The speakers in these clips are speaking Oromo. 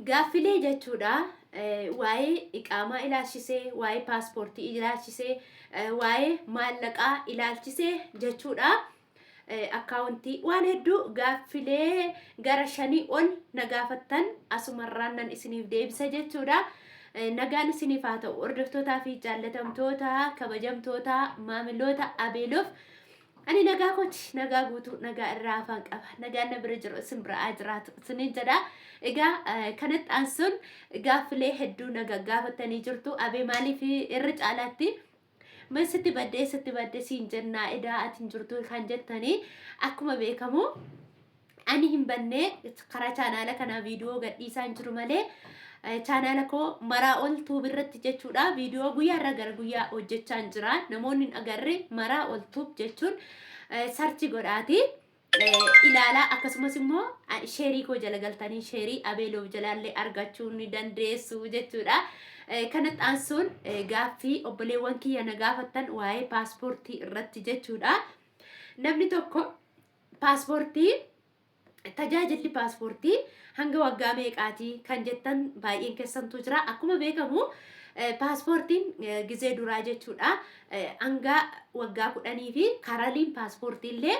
Gaaffilee jechuudha waa'ee iqaamaa ilaalchisee, waa'ee paaspoortii ilaalchisee, waa'ee maallaqaa ilaalchisee jechuudha. Akkaawuntii waan hedduu gaaffilee gara shanii ol na gaafattan asumarraan nan isiniif deebisa jechuudha. Nagaan isiniif haa ta'u hordoftootaa fi jaallatamtoota kabajamtoota maamiloota Abeeloof. Ani nagaa kooti, nagaa guutuu, nagaa irraa afaan qaba. Nagaan na bira jiru isin bira haa jiraatu isiniin jedha. Egaa kanatti aansuun gaaffilee hedduu na gaggaafattanii jirtu. Abee maaliif irra caalaatti ma sitti baddee sitti badde siin jennaa edaa ati hin jirtu kan jettanii akkuma beekamu ani hin bannee karaa chaanaala kanaa viidiyoo gadhiisaa hin jiru malee chaanaala koo maraa ol tuub irratti jechuudha viidiyoo guyyaa irraa gara guyyaa hojjechaa hin jira namoonni hin agarre maraa ol tuub jechuun sarchi godhaati ilaalaa akkasumas immoo sheerii koo jala galtanii sheerii abeeloof jalaallee argachuu ni dandeessu jechuudha. Kanatti aansuun gaaffii obboleewwan kiyya na gaafattan waa'ee paaspoortii irratti jechuudha. Namni tokko paaspoortii tajaajilli paaspoortii hanga waggaa meeqaati kan jettan baay'een keessantu jira. Akkuma beekamu paaspoortiin gizee duraa jechuudha. Hanga waggaa 10 fi karaliin paaspoortii illee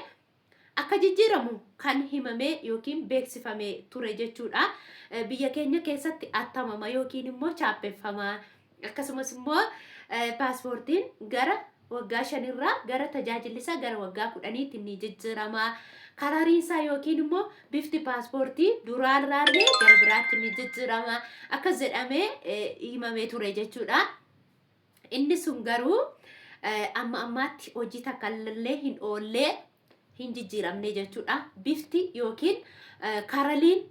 akka jijjiiramu kan himamee yookiin beeksifamee ture jechuudha. Biyya keenya keessatti attamama yookiin immoo chaappeffama. Akkasumas immoo paaspoortiin gara waggaa shanirraa gara tajaajilli isaa gara waggaa 10tti ni jijjiirama. Karariinsaa yookiin immoo bifti paaspoortii duraarraallee gara biraatti ni jijjiirama. Akkas jedhamee himamee ture jechuudha. Inni sun garuu amma ammaatti hojii takka illee hin oollee hin jijjiiramne jechuudha. Bifti yookiin karaliin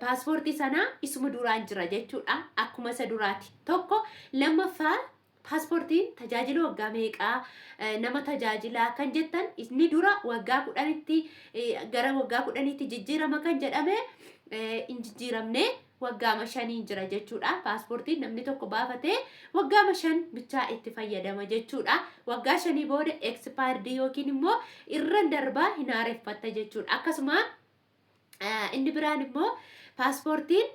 paaspoortii sanaa isuma duraan jira jechuudha. Akkuma isa duraati. Tokko lammaffaa paaspoortiin tajaajila waggaa meeqaa nama tajaajilaa kan jettan inni dura waggaa 10tti gara waggaa 10tti jijjiirama kan jedhame hin jijjiiramne. Waggaama shaniin jira jechuudha. Paaspoortiin namni tokko baafatee waggaama 5 bichaa itti fayyadama jechuudha. Waggaa shanii booda expired yookiin immoo irran darbaa hin haareffatta jechuudha. Akkasuma inni biraan immoo paaspoortiin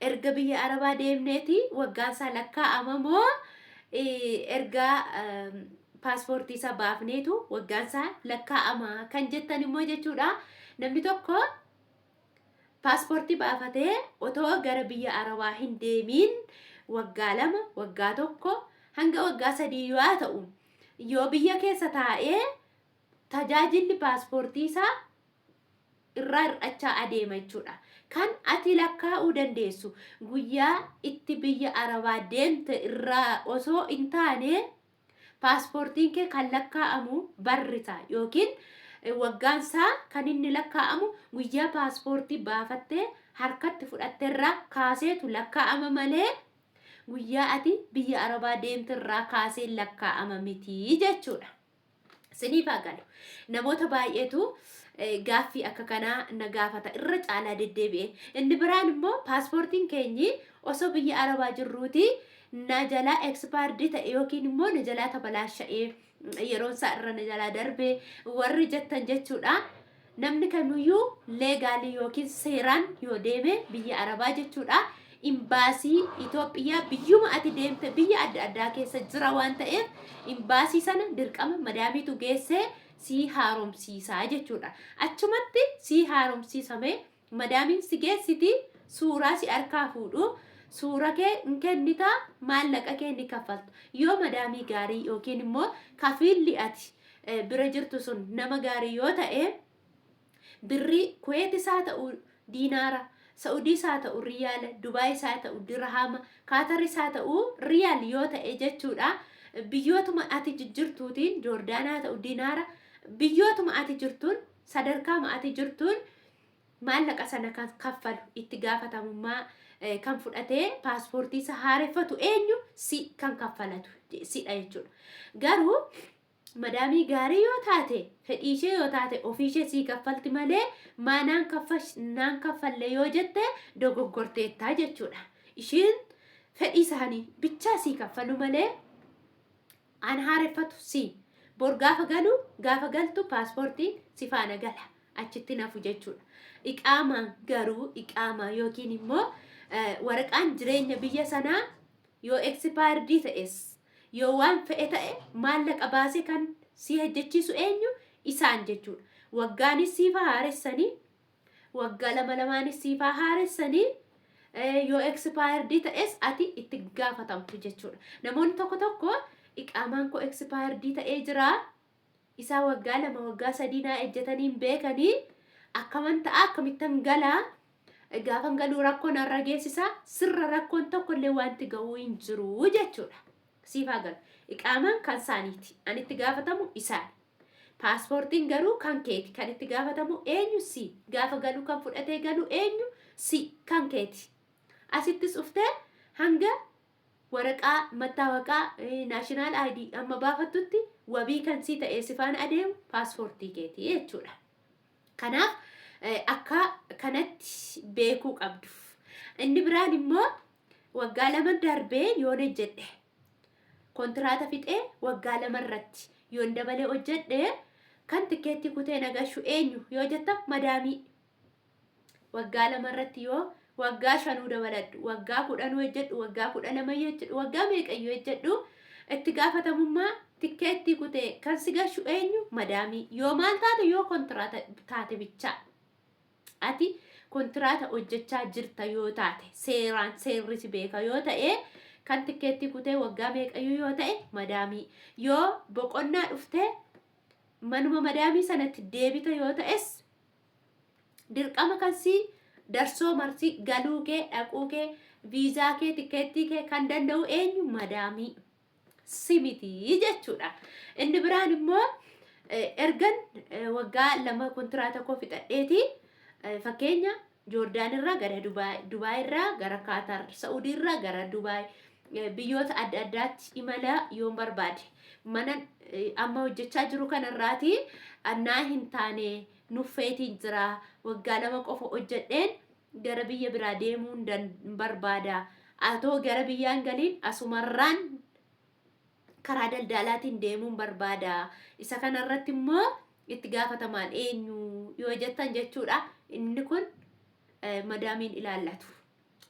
erga biyya Arabaa deemneeti waggaan isaa lakkaa'ama moo erga paaspoortii isaa baafneetu waggaan isaa lakkaa'ama kan jettan immoo jechuudha. Namni tokko Paaspoortii baafatee otoo gara biyya Arabaa hin deemiin waggaa 2, waggaa 1, hanga waggaa 3 yoo ta'u yoo biyya keessa taa'ee tajaajilli paaspoortii isaa irraa hir'achaa adeema jechuudha. Kan ati lakkaa'uu dandeessu guyyaa itti biyya Arabaa deemte irraa osoo hin taane Paaspoortiin kee kan lakkaa'amu barri isaa yookiin waggaan isaa kan inni lakkaa'amu guyyaa paaspoortii baafattee harkatti fudhatterraa kaaseetu lakkaa'ama malee guyyaa ati biyya Arabaa deemterraa kaasee lakkaa'ama miti jechuudha. Siniif haa galu. Namoota baay'eetu gaaffii akka kanaa na gaafata irra caalaa deddeebi'e. Inni biraan immoo paaspoortiin keenyi osoo biyya Arabaa jirruuti na jalaa expired ta'e yookiin immoo na jalaa tabalaasha'ee yeroon isaa irra na jalaa darbe warri jettan jechuudha. Namni kamiyyuu leegaalii yookiin seeraan yoo deeme biyya Arabaa jechuudha. Imbaasii Itoophiyaa biyyuma ati deemte biyya adda addaa keessa jira waan ta'eef imbaasii sana dirqama madaamiitu geessee sii haaromsiisaa jechuudha. Achumatti sii haaromsiisame madaamiin si geessiti suuraa si harkaa fuudhu suura kee hin kennita maallaqa kee ni kaffalta. Yoo madaamii gaarii yookiin immoo kafiilli ati bira jirtu sun nama gaarii yoo ta'e birrii Kuweetis haa ta'u diinaara, Sa'udiis haa ta'u riyaala, Dubaayis haa ta'u dirhaama, Kaataris haa ta'u riyaal yoo ta'e jechuudha. Biyyootuma ati jijjirtuutiin Joordaan haa ta'u diinaara, biyyootuma ati jirtuun sadarkaama ati jirtuun maallaqa sana kan kaffalu itti gaafatamummaa kan fudhatee paaspoortii isa haareffatu eenyu si kan kaffalatu sidha jechuudha. Garuu madaamii gaarii yoo taate fedhii ishee yoo taate ofii ishee sii kaffalti malee maa naan kaffash naan kaffalle yoo jette dogoggorteettaa jechuudha. Ishiin fedhii isaanii bichaa sii kaffalu malee an haareffatu si. Bor gaafa galu gaafa galtu paaspoortiin si faana gala achitti nafu jechuudha. Iqaamaan garuu iqaamaa yookiin immoo Waraqaan jireenya biyya sanaa yoo expired ta'es, yoo waan fe'e ta'e, maallaqa baasee kan si hojjechiisu eenyu? Isaan jechuudha. Waggaanis siifaa haaressanii, waggaa lama lamaanis siifaa haaressanii, yoo expired ta'es ati itti gaafatamtu jechuudha. Namoonni tokko tokko iqaamaan koo expired ta'ee jira. Isaa waggaa 2, waggaa 3 naa ejjetanii hin beekanii, akkaman ta'a, akkamittan galaa, gaafan galuu rakkoo narra geessisa? Sirra rakkoon tokko illee wanti ga'uu hin jiru jechuudha. Siif haa galu. Iqaamaan kan isaaniiti. An itti gaafatamu isaan. Paaspoortiin garuu kan keeti. Kan itti gaafatamu eenyu? Si. Gaafa galu kan fudhatee galu eenyu? Si, kan keeti. Asittis dhuftee hanga waraqaa mattaawaqaa national ID amma baafattutti wabii kan sii ta'ee si faana adeemu paaspoortii keeti jechuudha. Kanaaf akka kanatti beekuu qabdu. Inni biraan immoo waggaa 2 darbee yoon hojjedhe, kontiraata fixee waggaa 2 irratti yoon dabalee hojjedhe, kan tikkeettii kutee nagashu eenyu yoo jetta, madaamii. Waggaa 2 irratti yoo waggaa 5uu dabaladhu, waggaa 10uu hojjedhu, waggaa 12 hojjedhu, waggaa meeqayyuu hojjedhu, itti gaafatamummaa tikkeettii kutee kan si gashu eenyu? Madaamii. Yoo maal taate? Yoo kontiraata taate bichaa. Ati kontiraata hojjechaa jirta yoo taate, seeraan seerri si beeka yoo ta'e, kan tikkeettii kutee waggaa meeqayyuu yoo ta'e madaamii. Yoo boqonnaa dhuftee manuma madaamii sanatti deebita yoo ta'es, dirqama kan si darsoo marsii galuu kee, dhaquu kee, viizaa kee, tikkeettii kee kan danda'u eenyu? Madaamii, si miti jechuudha. Inni biraan immoo ergan waggaa 2 kontiraata koo fixadheeti, fakkeenya Joordaan irraa gara Dubaay, Dubaay irraa gara Kaatar, Sa'udii irraa gara Dubaay, biyyoota adda addaatti imala yoon barbaade, mana amma hojjechaa jiru kanarraati annaa hin taane, nuffeetiin jira, waggaa 2 qofa hojjedheen gara biyya biraa deemuun barbaada. Atoo gara biyyaan galiin asumarraan karaa daldalaatiin deemuun barbaada. Isa kanarratti immoo itti gaafatamaan eenyu yoo jettan jechuudha. Inni kun madaamiin ilaallatu.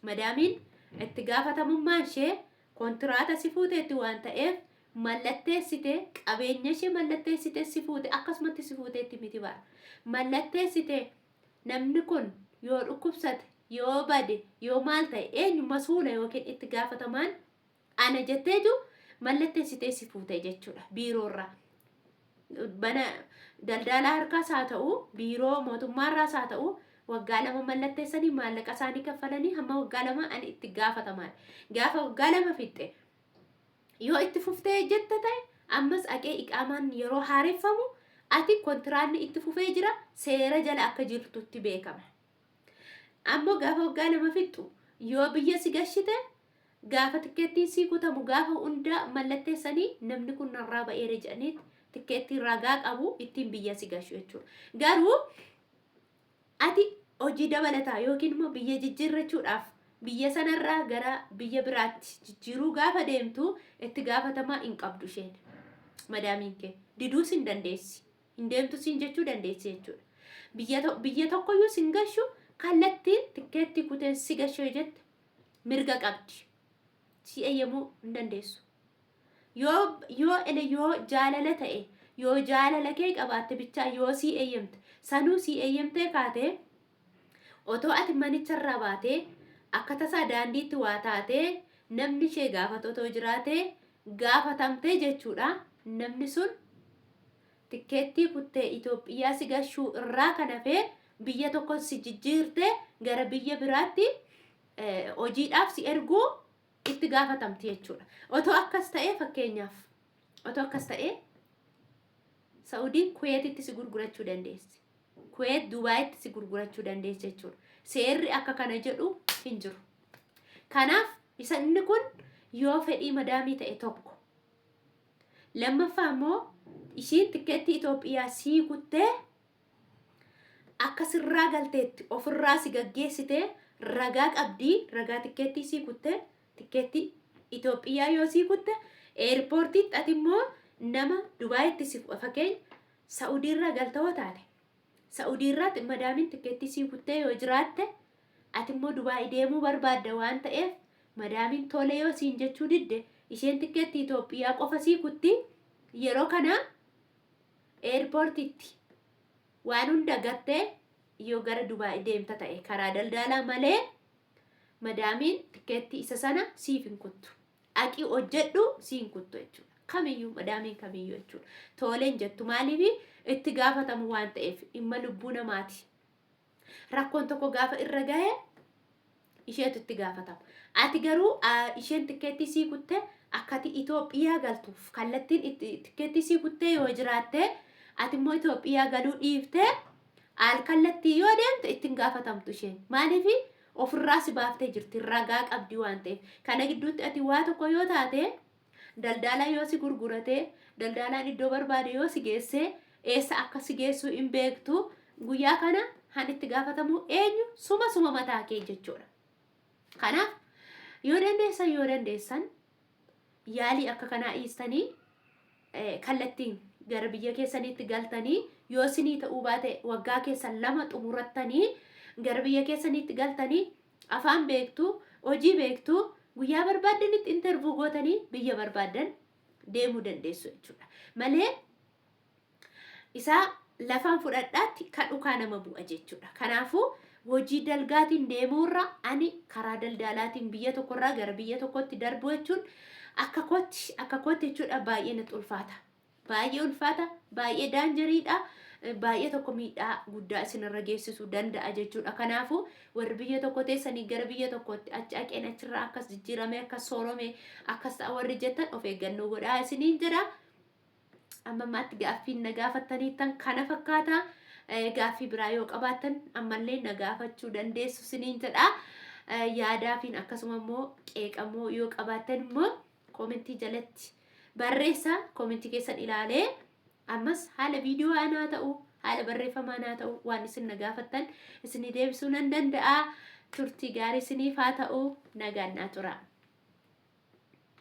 Madaamiin itti gaafatamummaan ishee kontiraata si fuuteetti waan ta'eef, mallatteessite, qabeenya ishee mallatteessite si fuute, akkasumatti si fuuteetti miti bara. Mallatteessite. Namni kun yoo dhukkubsate, yoo bade, yoo maal ta'e, eenyu masuula yookiin itti gaafatamaan ana jetteetu mallatteessitee si fuute jechuudha biiroorraa. Mana daldalaa harkaas haa ta'u, biiroo mootummaarraas haa ta'u, waggaa 2 mallatteessanii, maallaqa isaanii kaffalanii, hamma waggaa 2 ani itti gaafatamaan. Gaafa waggaa 2 fixxe yoo itti fuftee jette ta'e, ammas aqee iqaamaan yeroo haareffamu ati kontiraanni itti fufee jira, seera jala akka jirtutti beekama. Ammoo gaafa waggaa 2 fixxu yoo biyya si gashite, gaafa tikkeettiin sii kutamu gaafa hundaa mallatteessanii, namni kun narraa ba'eera jedhanii tikkeettiin ragaa qabu ittiin biyya si gashu jechuudha. Garuu ati hojii dabalataa yookiin immoo biyya jijjiirrachuudhaaf biyya sanarraa gara biyya biraatti jijjiiruu gaafa deemtu, itti gaafatamaa hin qabdu isheen. Madaamiin kee diduus hin dandeessi. Hin deemtu siin jechuu dandeessi jechuudha. Biyya tokkoyyuu sin gashu, kallattiin tikkeettii kuteen si gashu yoo jette mirga qabdi. Si eeyyamuu hin dandeessu. Yoo ele yoo jaalala ta'e, yoo jaalala kee qabaatte bichaa yoo sii eeyyamte, sanuu sii eeyyamtee kaatee, otoo ati manicharraa baatee akka tasaa daandiitti waa taatee, namni ishee gaafatu otoo jiraatee, gaafatamtee jechuudha. Namni sun tikkeettii kuttee Itoophiyaa si gashuu irraa kan hafee, biyya tokko si jijjiirtee gara biyya biraatti hojiidhaaf si erguu itti gaafatamti jechuudha. Otoo akkas ta'ee, fakkeenyaaf otoo akkas ta'ee, Sa'udiin Kuweetitti si gurgurachuu dandeessi. Kuweet Dubaayitti si gurgurachuu dandeessi jechuudha. Seerri akka kana jedhu hin jiru. Kanaaf isa inni kun yoo fedhii madaamii ta'e tokko. Lammaffaa immoo ishiin tikkeettii Itoophiyaa sii kuttee akka sirraa galteetti ofirraa si gaggeessite ragaa qabdii, ragaa tikkeettii sii kutte. Tikkeettii Itoophiyaa yoo sii kutte, eerpoortiitti ati immoo nama Dubaayitti si, fakkeenya Sa'udiirraa galtawoo taate, Sa'udiirraatti madaamiin tikkeettii sii kuttee yoo jiraatte, Ati immoo Dubaay deemuu barbaadda waan ta'eef madaamiin tole yoo siin jechuu didde isheen tikkeettii Itoophiyaa qofa sii kutti. Yeroo kana eerpoortiitti waan hunda gattee yoo gara Dubaay deemta ta'e karaa daldaalaa malee madaamiin tikkeettii isa sana siif hin kuttu. Dhaqii hojjedhu siin kuttu jechuudha. Kamiyyuu madaamiin kamiyyuu jechuudha. Tooleen jettu maaliif itti gaafatamu waan ta'eef dhimma lubbuu namaati. Rakkoon tokko gaafa irra gahe isheetu itti gaafatama. Ati garuu isheen tikkeettii sii kutte akkati Itoophiyaa galtuuf kallattiin tikkeettii sii kuttee yoo jiraatte ati immoo Itoophiyaa galuu dhiiftee al kallattii yoo deemte ittiin gaafatamtu isheen. Maaliif ofirraa si baaftee jirti ragaa qabdi waan ta'eef. Kana gidduutti ati waa tokko yoo taate daldaalaa yoo si gurgurate daldaalaan iddoo barbaade yoo si geesse eessa akka si geessu hin beektu guyyaa kana han itti gaafatamu eenyu suma suma mataa kee jechuudha. Kanaaf yoo dandeessan yaalii akka kanaa dhiistanii kallattiin gara biyya keessaniitti galtanii yoo isinii ta'uu baate waggaa keessan 2 xumurattanii gara biyya keessaniitti galtanii afaan beektu, hojii beektu, guyyaa barbaaddanitti interview gootanii biyya barbaaddan deemuu dandeessu jechuudha. Malee isaa lafaan fudhadhaatti kan dhukaa nama bu'a jechuudha. Kanaafuu hojii dalgaatiin deemuurra ani karaa daldalaatiin biyya tokkorraa gara biyya tokkotti darbu jechuun akka kootti jechuudha baay'ee natti ulfaata. Baay'ee ulfaata, baay'ee dangeriidha. Baay'ee tokko miidhaa guddaa isinirra geessisuu danda'a jechuudha. Kanaafuu warri biyya tokko teessanii gara biyya tokkotti achi haqeen achirraa akkas jijjiirame, akkas soorome, akkas ta'a warri jettan of eeggannoo godhaa isiniin jedha. Amma ammaatti gaaffiin na gaafattaniittan kana fakkaata. Gaaffii biraa yoo qabaattan ammallee na gaafachuu dandeessu isiniin jedha. Yaadaafiin akkasuma immoo qeeqamoo yoo qabaattan immoo commentii jalatti barreessa. Commentii keessan ilaalee ammas haala viidiyoo anaa ta'u, haala barreeffamaa anaa ta'u waan isin na gaafattan isinii deebisuu nan danda'a. Turtii gaarii isiniif haa ta'u. Nagaan naa tura.